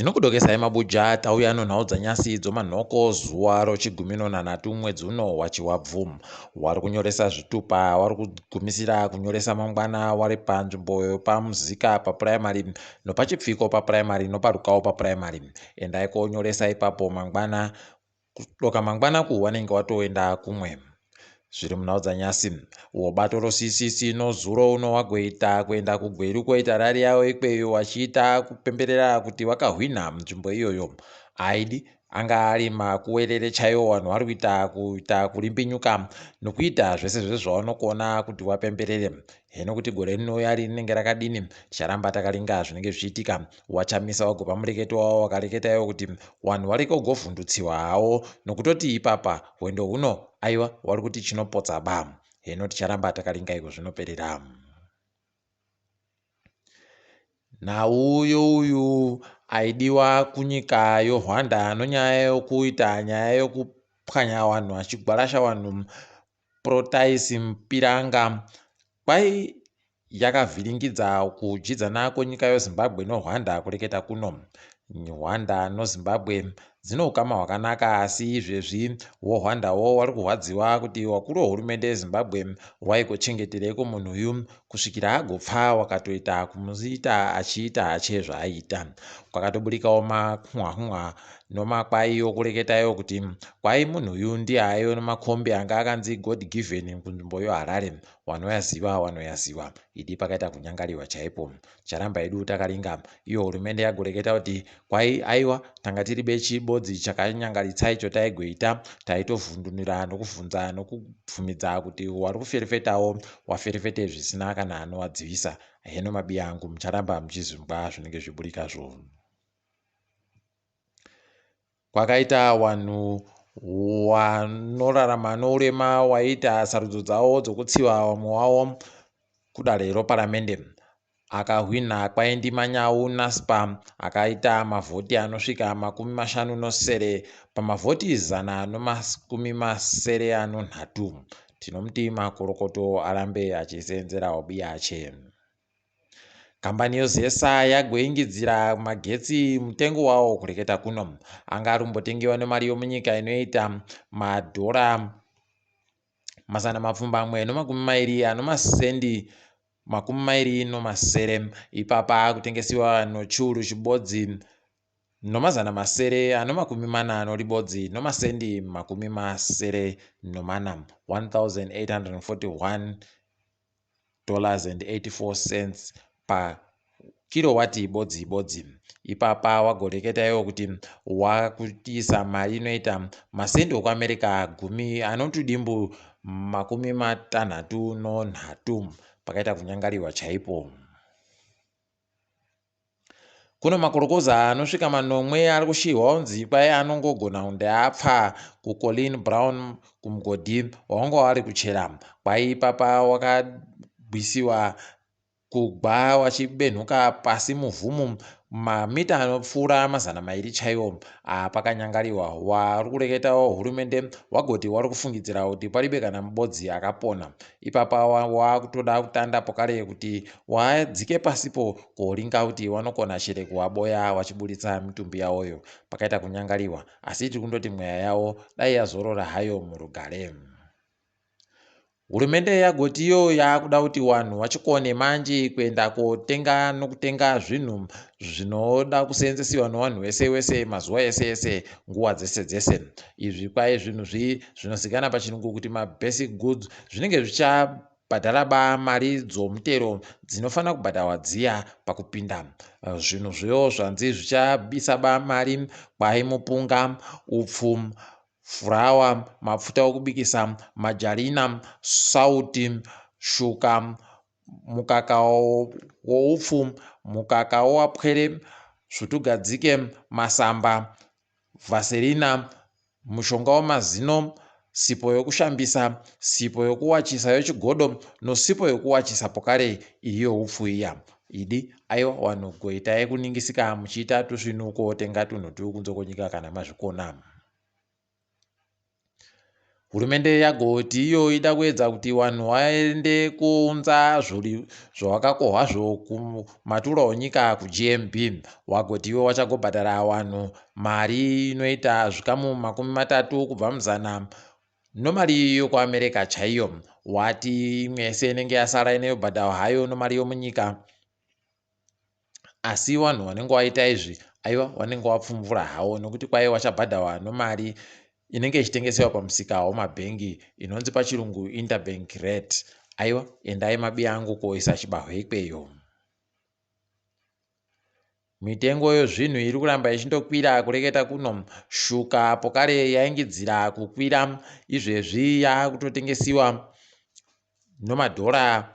Tinokudokesai mabuja tauya nonhau dzanyasi dzomanhoko zuva rochigumi nonhanhatu mwedzi uno waChivabvu. Wari kunyoresa zvitupa wari kugumisira kunyoresa mangwana wari panzvimbo yepaMuzika papuraimari nopaChipfiko papuraimari nopaRukawo papuraimari. Endai konyoresa ipapo mangwana kudoka mangwana ku wanenge watoenda kumwe. Zviri munhau dzanyasi. Uwo bato roCCC nozuro uno wagoita kuenda kuGweru koita rari yavo ikweyo wachiita kupemberera kuti wakahwina munzvimbo iyoyo. Aidi anga ari makuwerere chaiwo vanhu vari kuita kuita kurimbinyuka nokuita zvese zvese zvavanokona kuti wapemberere. Heno kuti gore rinouya rinenge rakadini ticharamba takaringa zvinenge zvichiitika. Wachamisa wagopa mureketo wavo wakareketa iwo kuti wanhu wariko govhundutsiwa hawo nokutoti ipapa hwendo huno aiwa wari kuti chinopotsa ba. Heno ticharamba takaringa iko zvinoperera. Nhau youyu aidiwa kunyika yoRwanda nonyaya yokuita nyaya yokupwanya wanhu achigwarasha wanhu Protais Mpiranga kwai yakavhiringidza kudyidzana kwenyika yoZimbabwe noRwanda kureketa kuno. Rwanda noZimbabwe dzine ukama hwakanaka asi izvezvi woRwandawo wari kurwadziwa kuti wakuru wehurumende yeZimbabwe waigochengetereiko munhuyu kusvikira agopfa wakatoita kumuita achiita hache zvaaiita. Kwakatoburikawo makunhwakunhwa nomakwai okureketayo kuti kwai munhuyu ndiye aive nomakombi anga akanzi God given kunzvimbo yoHarare. Wanoyaziva wanoyaziva. Idi pakaita kunyangariwa chaipo. Ticharamba hedu takaringa. Iyo hurumende yagoreketa kuti kwai aiwa tanga tiri bechibodzi chakanyangaritsa icho taigoita. Taitovhundunura nokuvhunza nokubvumidza kuti wari kuferefetawo waferefete zvisina kana anowadzivisa. Heno mabiya angu mucharamba muchizvimbwa zvinenge zviburikazvo. Kwakaita wanhu wanorarama nourema waiita sarudzo dzawo dzokutsiva wamwe wawo kudare roparamende. Akahwinha kwaIndima Nyau Naspa akaita mavhoti anosvika 57 pamavhoti 163. Tinomuti makorokoto arambe achisenzerawo biyache. Kambani yoZESA yagoingidzira magetsi mutengo wawo kureketa kuno. Anga ari kumbotengewa nemari yomunyika inoita madhora 820 anomasendi 27 ipapa akutengesiwa nochiuru chibodzi nomazana masere anomakumi mana noribodzi nomasendi 74 1841 dollars and 84 cents pakirowati ibodzi ibodzi. Ipapa wagoreketa iwo kuti wakuisa mari inoita masendi okuAmerica gumi anotudimbu 63 pakaita kunyangariwa chaipo. Kune makorokoza anosvika manomwe ari kushihwa onzi kwai anongogona kunge apfa kuColin Brown kumugodhi wawanga wari kuchera. Kwai ipapa wakabwisiwa kugwa wachibenhuka pasi muvhumu mamita anopfuura 200 chaiwo. Pakanyangariwa wari kureketawo hurumende wagoti wari kufungidzira kuti paribe kana mubodzi akapona. Ipapa wakutoda kutanda pokare kuti wadzike pasipo koringa kuti wanokona chere kuwaboya wachiburitsa mitumbi yawoyo. Pakaita kunyangariwa asi tiri kundoti mweya yawo dai yazorora hayo murugare. Hurumende yagoti iyo yakuda kuti wanhu wachikone manje kuenda kotenga nokutenga zvinhu zvinoda kuseenzesiwa nowanhu wese wese mazuva ese ese nguva dzese dzese. Izvi kwai zvinhu zvi zvinozikana pachirungu kuti mabasic goods zvinenge zvichabhadhara ba mari dzomutero dzinofanira kubhadharwa dziya pakupinda. Zvinhu zviyo zvanzi zvichabisa ba mari kwai mupunga, upfu, furawa, mapfuta okubikisa, majarina, sauti, shuka, mukaka woupfu, mukaka wowapwere, svutugadzike, masamba, vhaserina, mushonga wamazino, sipo yokushambisa, sipo yokuwachisa yochigodo nosipo yokuwachisa pokare iri youpfu iya. Idi aiwa vanhu goitai kuningisika muchiita tusvinu kotenga tunhu turi kunze kwenyika kana mazvikona. Hurumende yagoti iyo ida kuedza kuti vanhu vaende kuunza zvavakakohwazvo kumatura onyika kuGMB. Wagoti iwo wachagobhadhara vanhu mari inoita zvikamu 30 kubva muzana nomari yokuAmerica chaiyo. Wati imwe yese inenge yasara inobhadharwa hayo nomari yomunyika. Asi vanhu vanenge vaita izvi aiwa vanenge vapfumvura hawo nokuti kwai vachabhadharwa nomari inenge ichitengesewa pamusika wemabhengi inonzi pachirungu interbank rate. Aiwa endai mabiya angu koisa chibahwe ikweyo. Mitengo yezvinhu iri kuramba ichindokwira kureketa kuno. Shuka pokare yaingidzira kukwira izvezvi yakutotengesiwa nomadhora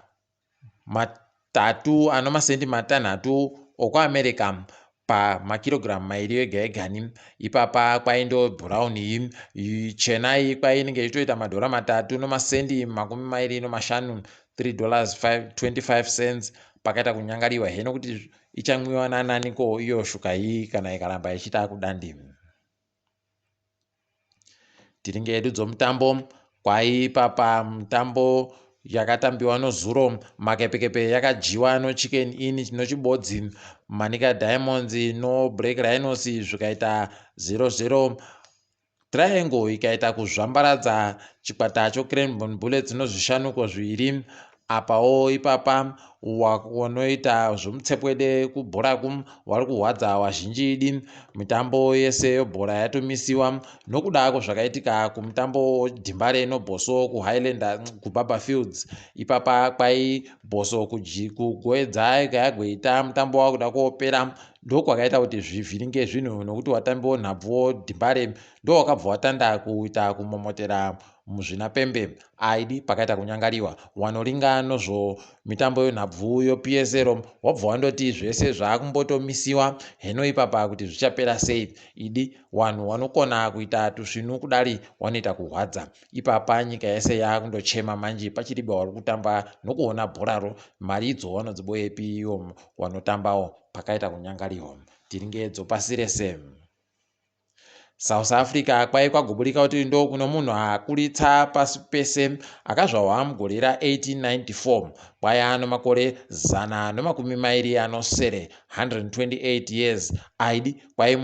3 anomasendi 6 okuAmerica pamakirogiramu mairi ega egani. Ipapa kwaindo bhurauni iyi chena iyi kwai inenge ichitoita madhora 3 nomasendi 25, 3 dollars 25 cents. Pakaita kunyangariwa heno kuti ichamwiwa nananiko iyo shuka iyi kana ikaramba ichiita kudandi. Tiringe yedu dzomutambo kwaipapa mutambo yakatambiwa nozuro Makepekepe yakadyiwa noChicken Inn nochibodzi Manica Diamonds noBlack Rhinos zvikaita 0-0 Triangle ikaita kuzvambaradza chikwata choCranborne Bullets nozvishanuko zviviri apawo ipapa wanoita zvomutsepwede kubhoraku wari kuhwadza wazhinji idi mitambo yese yebhora yatomisiwa nokuda kwezvakaitika kumutambo weDimbare noBosso kuHighlander kuBarbourfields ipapa kwai Bosso kugoedza ikayagoita mutambo wakuda kuopera ndokwakaita kuti zvivhiringe zvinhu nokuti watambi wenhabvu woDimbare ndowakabva watanda kuita kumomotera muzvinapembe aidi pakaita kunyangariwa wanoringa nozvo mitambo yenhabvu yoPSL wabva wandoti zvese zvaakumbotomisiwa heno ipapa kuti zvichapera sei idi wanhu wanokona kuita tusvinu kudari wanoita kuhwadza ipapa nyika yese yaakundochema manje pachiriba wari kutamba nokuona bhoraro mari idzo wanodziboyepi iwo wanotambawo pakaita kunyangariwa tiringe dzopasi rese. South Africa kwai kwagoburika kuti ndo kuno munhu akuritsa pasi pese akazvarwa mugore ra1894 kwai ano makore 127 128 years aidi kwai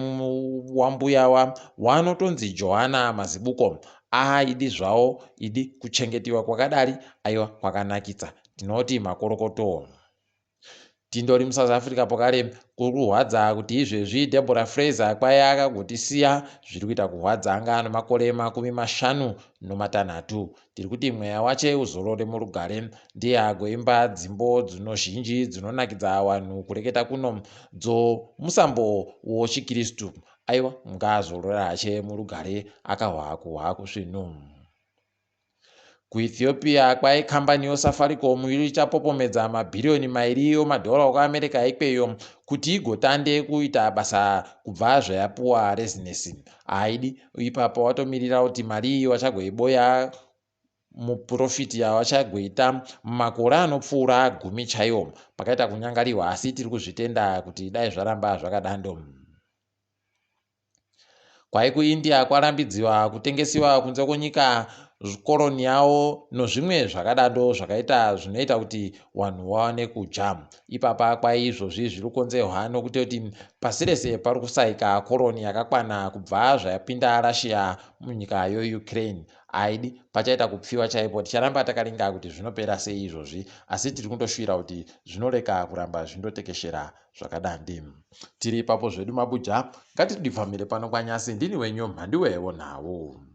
wambuya wanotonzi Johanna Mazibuko aidi zvawo idi kuchengetiwa kwakadari aiwa kwakanakitsa tinoti makorokoto. Tindori muSouth Africa pokare kuri kurwadza kuti izvezvi Deborah Fraser kwai akagotisiya zviri kuita kuhwadza anga ano makore 56. Tiri kuti mweya wache uzorore murugare ndiye agoimba dzimbo dzinozhinji dzinonakidza vanhu kureketa kuno dzomusambo wochikristu aiwa ngaazorore hache murugare akahwa kuhwa kusvinu. KuEthiopia kwai kambani yoSafaricom ichapopomedza mabhiriyoni 2 emadhora okuAmerica ikweyo kuti igotande kuita basa kubva zvayapuwa rezinesi. Haidi ipapo watomirira kuti mari iyi wachagoiboya mupurofiti yawachagoita mumakore anopfuura 10 chaiwo. Pakaita kunyangariwa asi tiri kuzvitenda kuti dai zvaramba zvakadando. Kwai kuIndia kwarambidziwa kutengesiwa kunze kwenyika koroni yawo nozvimwe zvakadando zvakaita zvinoita kuti vanhu vawane kudya. Ipapa kwai izvozvi zviri kukonzerwa nokutoti pasi rese pari kusaika koroni yakakwana kubva zvayapinda Russia munyika yoUkraine. Haidi pachaita kupfiwa chaipo ticharamba takaringa kuti zvinopera sei izvozvi asi tiri kundoshuwira kuti zvinoreka kuramba zvindotekeshera zvakadandi. Tiri ipapo zvedu mabuja ngatidipfamire pano kwanyasi ndini wenyu mhandiwewo nhau.